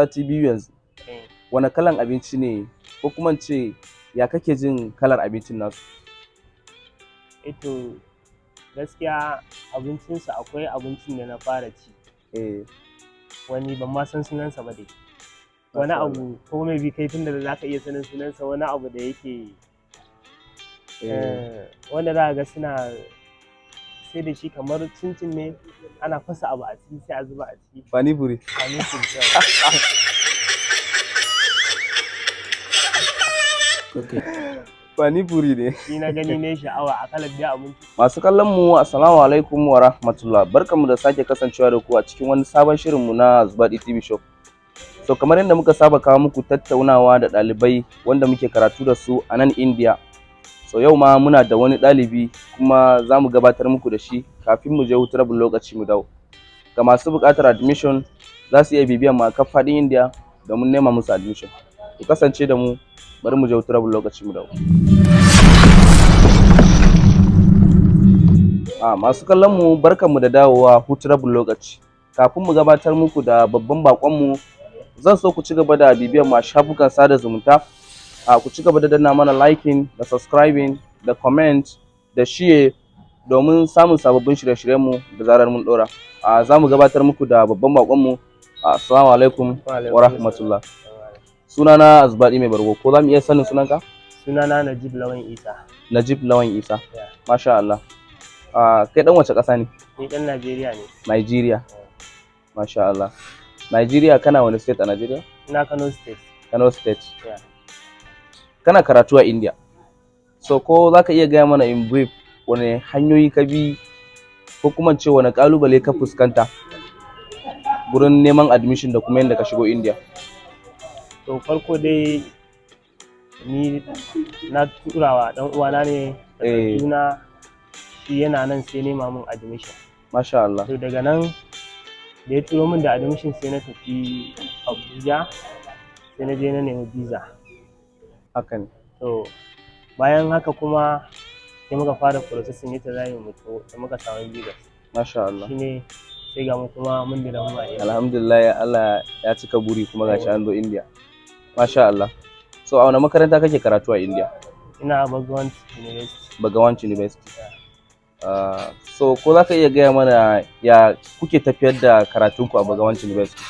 Sati 2 yanzu. Wane kalan abinci ne, ko kuma in ce ya kake jin kalar abincin nasu? Eh to, gaskiya abincinsu, akwai abincin da na fara ci. Wani ban ma san sunansa ba dai. Wani Masha Allah. abu, ko maybe kai tunda za ka iya sanin sunansa, wani abu da yake wanda za ka ga suna sai da shi, kamar cincin ne, ana fasa abu a ciki sai a zuba a ciki. Pani puri. Pani puri, yawwa. Pani puri ne. Shi na gani ne sha'awa a kalar dai abinci. Masu kallon mu, assalamu alaikum wa rahmatullah. Barkanmu da sake kasancewa da ku a cikin wani sabon shirin mu na Zubadi TV Show. So kamar yadda muka saba kawo muku tattaunawa da ɗalibai wanda muke karatu da su a nan India. So yau ma muna da wani ɗalibi, kuma za mu gabatar muku da shi kafin mu je hutu rabin lokaci mu dawo. Ga masu buƙatar admission, za su iya bibiyan mu a kaf faɗin India domin nema musu admission. Ku kasance da mu, bari mu je hutu rabin lokaci mu dawo. A masu kallon mu, barkanmu da dawowa hutu rabin lokaci. Kafin mu gabatar muku da babban baƙonmu, zan so ku ci gaba da bibiyan mu a shafukan sada zumunta. A ku ci gaba da danna mana liking da subscribing da comment da share domin samun sababbin shirye-shiryenmu da zarar mun ɗora. A za mu gabatar muku da babban baƙonmu. Assalamu alaikum wa rahmatullah. Sunana Azbaɗi Mai Bargo, ko za mu iya sanin sunanka? Sunana Najib Lawan Isa. Najib Lawan Isa. Yeah. Masha Allah. A kai ɗan wace ƙasa ne? Ni ɗan Najeriya ne. Nigeria. Masha Allah. Nigeria, kana wani state a Nigeria? Ina Kano State. Kano State. Yeah. Kana karatu a India. So ko za ka iya gaya mana in brief wane hanyoyi ka bi, ko kuma ce wane kalubale ka fuskanta gurin neman admission da kuma yadda ka shigo India? To, farko dai ni na turawa ɗan uwana ne takarduna, shi yana nan sai nema min admission. Masha Allah. To, daga nan da ya turo min da admission, sai na tafi Abuja, sai na je na nemi visa. Haka ne. To, bayan haka kuma sai muka fara processing yadda za mu taho, da muka samu visa. Masha Allah. Shine sai ga mu kuma mun dira mu a yau. Alhamdulillah, Allah ya cika buri kuma gashi an zo India. Masha Allah. So a wane makaranta kake karatu a India? Ina Bhagwan University. Bhagwan University. So ko za ka iya gaya mana ya kuke tafiyar da karatunku a Bhagwan University?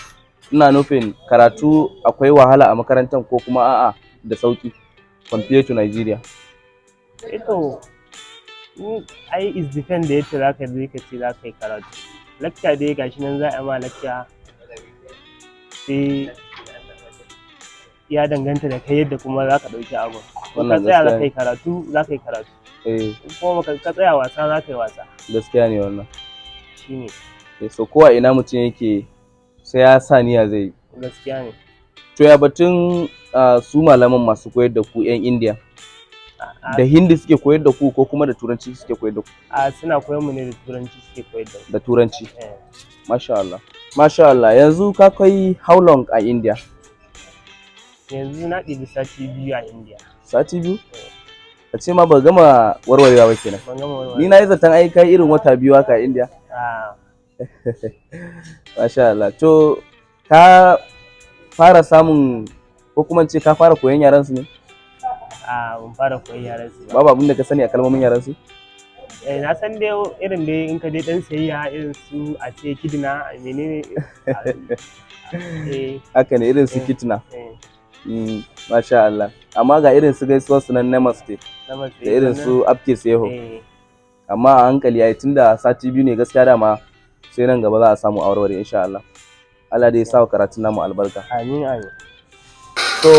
Ina nufin, karatu akwai wahala a makarantar ko kuma a'a da sauki compared to Nigeria? Eh to, ai is depend da yadda zaka je ka ce za ka yi karatu. Lecture dai gashi nan za a yi ma lecture, sai ya danganta da kai yadda kuma za ka ɗauki abun. In ka Wannan tsaya za gaskiya ka yi karatu, za ka yi karatu. In kuma baka ka tsaya wasa, za ka yi wasa. Gaskiya ne wannan. Shine. Eh, so kowa ina mutum yake sai ya sa niyya zai yi. Gaskiya ne. To, ya batun su malaman masu koyar da ku 'yan India? Da Hindi suke koyar da ku ko kuma da Turanci suke koyar da ku? A suna koyar mu ne da Turanci suke koyar da mu. Da Turanci. Eh. Masha Allah. Masha Allah. Yanzu ka kai how long a India? Yanzu na ɗibi sati 2 a India. Sati 2? Ka ce ma ba gama warwarewa ba kenan. Ban gama warware. Ni na yi zaton ai kai irin wata 2 haka a India. Ah. Masha Allah. To, ka fara samun, ko kuma in ce ka fara koyon yaran su ne? A ban fara koyon yaran su ba. Babu abin da ka sani a kalmomin yaran su? Eh, na san dai irin dai in ka je dan sayayya, irin su a ce kitna menene, eh. Haka ne, irin su kitna. Eh. Masha Allah. Amma ga irin su gaisuwar su nan, namaste, namaste. Da irin su aap kaise ho. Eh. Amma a hankali ai, tunda sati 2 ne gaskiya, dama sai nan gaba za a samu aurewar insha Allah. Allah dai ya sa wa karatun namu albarka. Amin, amin. So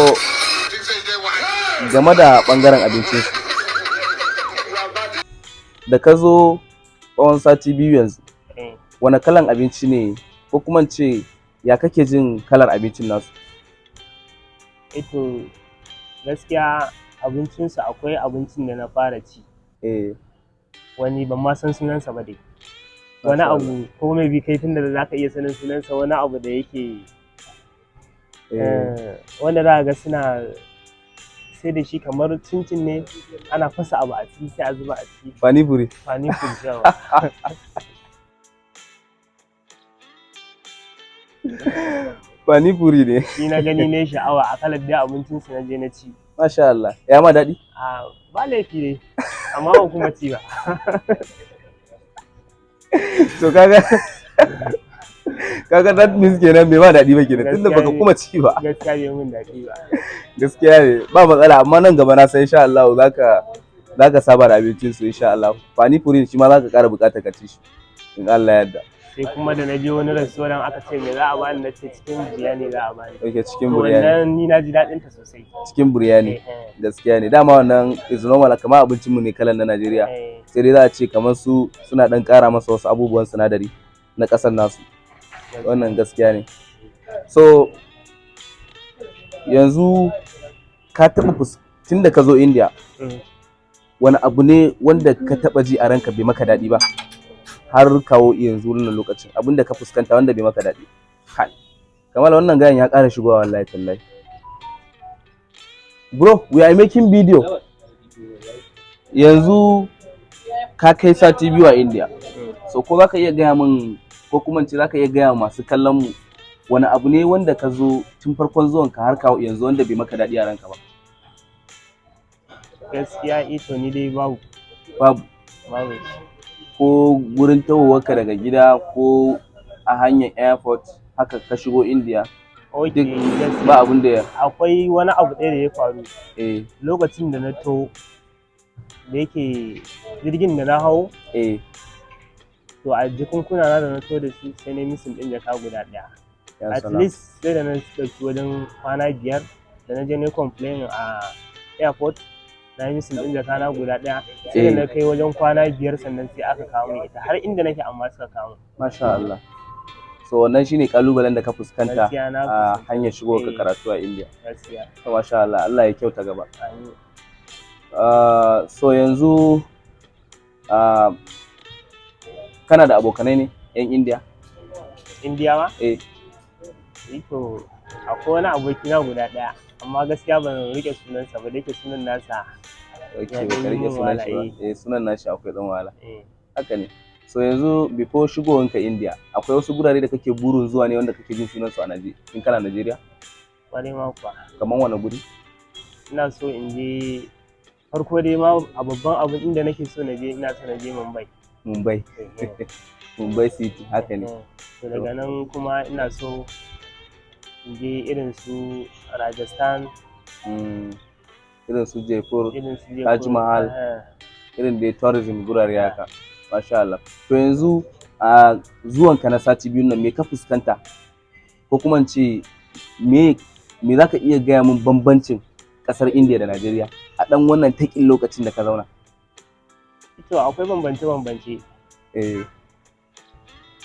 game da bangaren abincin su, da ka zo tsawon sati 2 yanzu, wane kalan abinci ne, ko kuma in ce ya kake jin kalar abincin nasu? Eh to, gaskiya abincinsu, akwai abincin da na fara ci. Wani ban ma san sunansa ba dai. Wani Masha abu, ko maybe kai tunda za ka iya sanin sunansa, wani abu da yake wanda za ka ga suna sai da shi, kamar cincin ne, ana fasa abu a ciki sai a zuba a ciki. Pani puri. Pani puri, yawwa. Panipuri ne. Shi na gani ne sha'awa a kalar dai abincin su na je na ci. Masha Allah. Ya ma daɗi? A ba laifi dai, amma ban kuma ci ba. To kaga that means kenan bai ma daɗi ba kenan tunda Gaskiya baka ne. kuma ci ba. Gaskiya bai mun daɗi ba. Gaskiya ne, ba matsala, amma nan gaba na san insha Allah zaka saba da abincin su insha Allah. Panipuri shi ma zaka ƙara buƙatar ka ci shi in Allah ya yarda. Sai kuma da na je wani restaurant aka ce me za a bani, na ce cikin biryani za a bani. Okay, cikin To biryani. wannan ni na ji daɗin ta sosai. Cikin biryani. Gaskiya ne, dama wannan is normal, kamar abincin mu ne kalan na Najeriya. Sai dai za a ce kamar su suna ɗan ƙara masa wasu abubuwan sinadari na ƙasar nasu. Wannan gaskiya ne. So yanzu ka taɓa tun da ka zo India, wani abu ne wanda ka taɓa ji a ranka bai maka daɗi ba har kawo yanzu wannan lokacin, abin da ka fuskanta wanda bai maka daɗi? Kai, kamar wannan gayan ya ƙara shigowa, wallahi tallahi. Bro, we are making video. Yanzu ka kai sati 2 a India, so ko za ka iya gaya min, ko kuma in ce za ka iya gaya masu kallon mu, wani abu ne wanda ka zo tun farkon zuwan ka har kawo yanzu wanda bai maka daɗi a ranka ba? Gaskiya ito ni dai babu. Babu? Babu shi. Ko gurin tahowarka daga gida, ko a hanyar airport haka ka shigo India, Okay, duk gaskiya ba abin da ya akwai wani abu ɗaya da ya faru. Lokacin da na to, da yake jirgin da na hau, to a jikunkuna na da na to da su, sai na missing ɗin jaka guda ɗaya. Ya At salam. least sai da na ɗauki wajen kwana 5 da na je na complain a airport na yi missing ɗin jaka na guda ɗaya, sai da na kai wajen kwana 5 sannan sai aka kawo min ita har inda nake, amma suka kawo min. Masha Allah. So wannan shine kalubalen da ka fuskanta Gaskiya na a fuskanta. hanyar shigo ka Eh. karatu a India. Gaskiya. To masha Allah, Allah ya kyauta gaba. Amin. So yanzu kana da abokanai ne 'yan India? Indiyawa? Eh. To akwai wani abokina guda ɗaya, amma gaskiya ban rike sunansa ba, da yake sunan nasa Okay, ya baka ɗan yi rike min sunan wahala, shi ba. eh. Eh, sunan nashi akwai ɗan wahala. Eh. Haka ne. So yanzu before shigowanka India, akwai wasu gurare da kake burin zuwa ne wanda kake jin sunan su a Najeriya in kana Najeriya? Kwarai ma kuwa. Kamar wani guri? Ina so in je, farko dai ma a babban abu inda nake so na je, ina so na je Mumbai. Mumbai. Mumbai City, haka ne. To daga nan kuma ina so in je irin su Rajasthan. Irin su Jaipur, Irin su Taj Jaipur. Mahal. Irin dai tourism gurare haka. Masha Allah. To yanzu a zuwanka na sati 2n nan, me ka fuskanta? Ko kuma in ce me zaka iya gaya min bambancin kasar India da Najeriya a ɗan wannan taƙin lokacin da ka zauna? To akwai bambance-bambance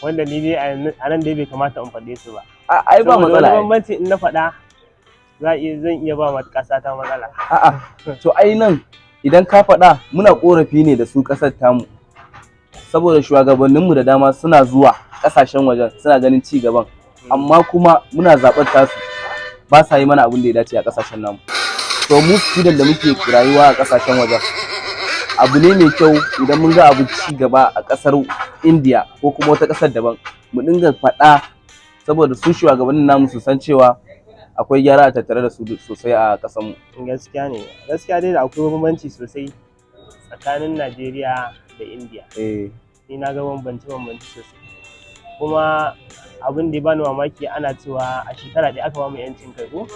wanda ni dai a nan dai bai kamata in faɗe su ba. A ai ba Saboda matsala wani ai. bambanci in na faɗa zan iya ba ma ƙasa ta matsala. A'a, to ai nan idan ka faɗa muna ƙorafi ne da su ƙasar tamu. Saboda shugabanninmu da dama suna zuwa ƙasashen wajen suna ganin ci gaban, amma kuma muna zaɓar tasu ba sa yi mana abin da ya dace a ƙasashen namu. To mu student da muke rayuwa a ƙasashen wajen, abu ne mai kyau idan mun ga abu ci gaba a ƙasar India ko kuma wata ƙasar daban, mu dinga faɗa saboda su shugabannin namu su san cewa akwai gyara a tattare da su sosai a ƙasarmu. Gaskiya ne, gaskiya dai da akwai bambanci sosai tsakanin Najeriya da India. Ni na ga bambance-bambance sosai. Kuma abin da ya bani mamaki, ana cewa a shekara ɗaya aka bamu 'yancin kai, ko?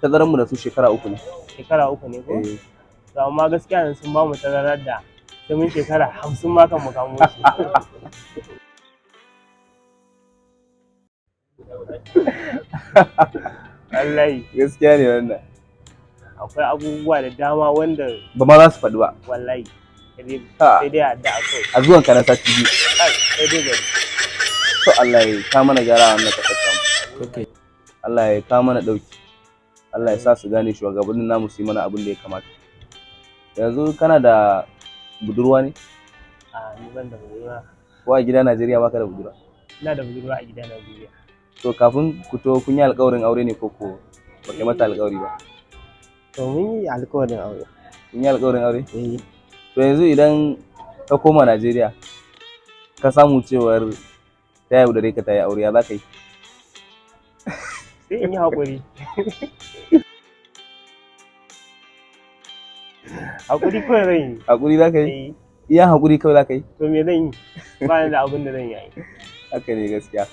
Tazaran mu da su shekara 3 ne. Shekara 3 ne ko? Eh. To amma gaskiya yanzu sun bamu tazarar da sai mun shekara 50 ma kan mu kamo su. Wallahi. Gaskiya ne wannan. Akwai abubuwa da dama wanda ba ma za su faɗi ba. Wallahi. Sai dai Ha. sai dai addu'a kawai. A zuwan ka na sati 2. Kai, sai dai gari. To Allah ya ka mana gyara a wannan ƙasar tamu. Allah ya ka mana ɗauki. Allah ya sa su gane shugabannin namu su yi mana abin da ya kamata. Yanzu kana da budurwa ne? A ni ban da budurwa. Ko a gida Najeriya baka da budurwa? Ina da budurwa a gida Najeriya. To kafin ku to kun yi alƙawarin aure ne ko ko ba kai mata alƙawari ba? To mun yi alƙawarin aure. Kun yi alƙawarin aure? Eh. To yanzu idan ka koma Najeriya ka samu cewar ta yaudare ka ta yi aure, ya za ka yi? Sai in yi haƙuri. Haƙuri kawai zan yi. Haƙuri za ka yi? Eh. Iya haƙuri kawai za ka yi? To me zan yi? Ba ni da abin da zan yi ai. Haka ne gaskiya.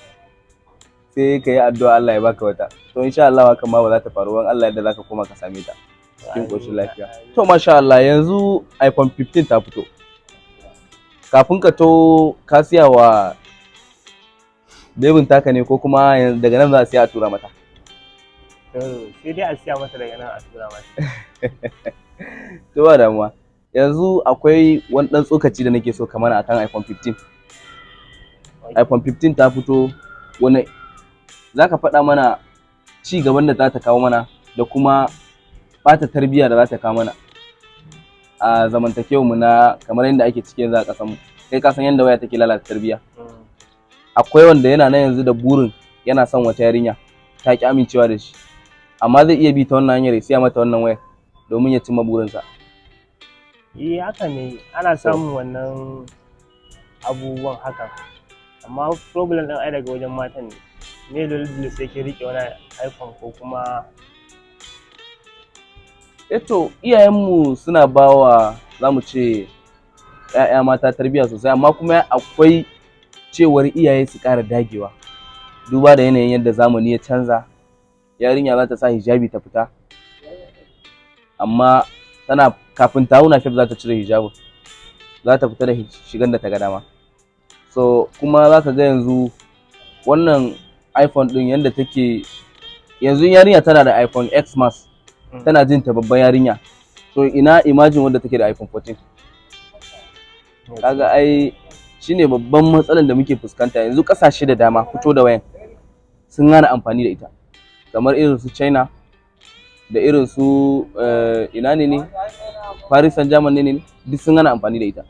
Sai ka yi addu'a Allah ya baka wata. To insha Allah hakan ma ba za ta faru ba, in Allah yadda za ka koma ka same ta cikin ƙoshin lafiya. To masha Allah, yanzu iPhone 15 ta fito. Kafin ka to ka siya wa bebin taka ne, ko kuma yanzu daga nan za a siya a tura mata? To sai dai a siya mata daga nan a tura mata. To ba damuwa. Yanzu akwai wani ɗan tsokaci da nake so ka mana akan iPhone 15. iPhone 15 ta fito, wani za ka faɗa mana ci gaban da za ta kawo mana da kuma ɓata tarbiyya da za ta kawo mana a zamantakewar mu na kamar yadda ake ciki yanzu a ƙasar mu? Kai ka san yadda waya take lalata tarbiyya. Akwai wanda yana nan yanzu da burin yana son wata yarinya, ta ki amincewa da shi, amma zai iya bi ta wannan hanyar ya siya mata wannan wayar domin ya cimma burinsa. Eh, haka ne, ana samun wannan abubuwan hakan, amma problem ɗin ai daga wajen matan ne. Me dole sai kin riƙe wani iPhone ko kuma? Eto, iyayenmu suna bawa, za mu ce, 'ya'ya mata tarbiyya sosai, amma kuma akwai cewar iyaye su ƙara dagewa, duba da yanayin yadda zamani ya canza. Yarinya za ta sa hijabi ta fita, amma tana kafin ta hau napep za ta cire hijabin, za ta fita da shigan da ta ga dama. So kuma za ka ga yanzu wannan iPhone ɗin yadda take yanzu, yarinya tana da iPhone X Max, tana jin ta babban yarinya. To ina imagine wanda take da iPhone 14? Kaga ai shine babban matsalar da muke fuskanta yanzu. Kasashe da dama fito da wayan sun hana amfani da ita, kamar irin su China da irin su ina ne ne, Paris Saint Germain ne ne, duk sun hana amfani da ita.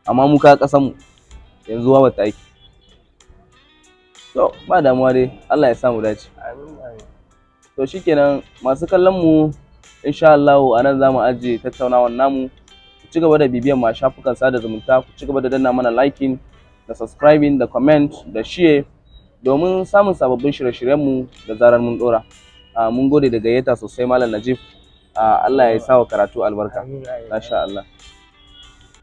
Amma mu ka kasan mu yanzu wa ta aiki. To ba damuwa dai, Allah ya sa mu dace. Amin, amin. To shikenan, masu kallon mu, insha Allah a nan zamu ajiye tattaunawar namu. Ku ci gaba da bibiyan mu a shafukan sada zumunta, ku ci gaba da danna mana liking da subscribing da comment da share domin samun sababbin shirye-shiryen mu da zarar mun dora. Mun gode da gayyata sosai, Malam Najib. Allah ya sa wa karatu albarka. Amin, amin. Masha Allah.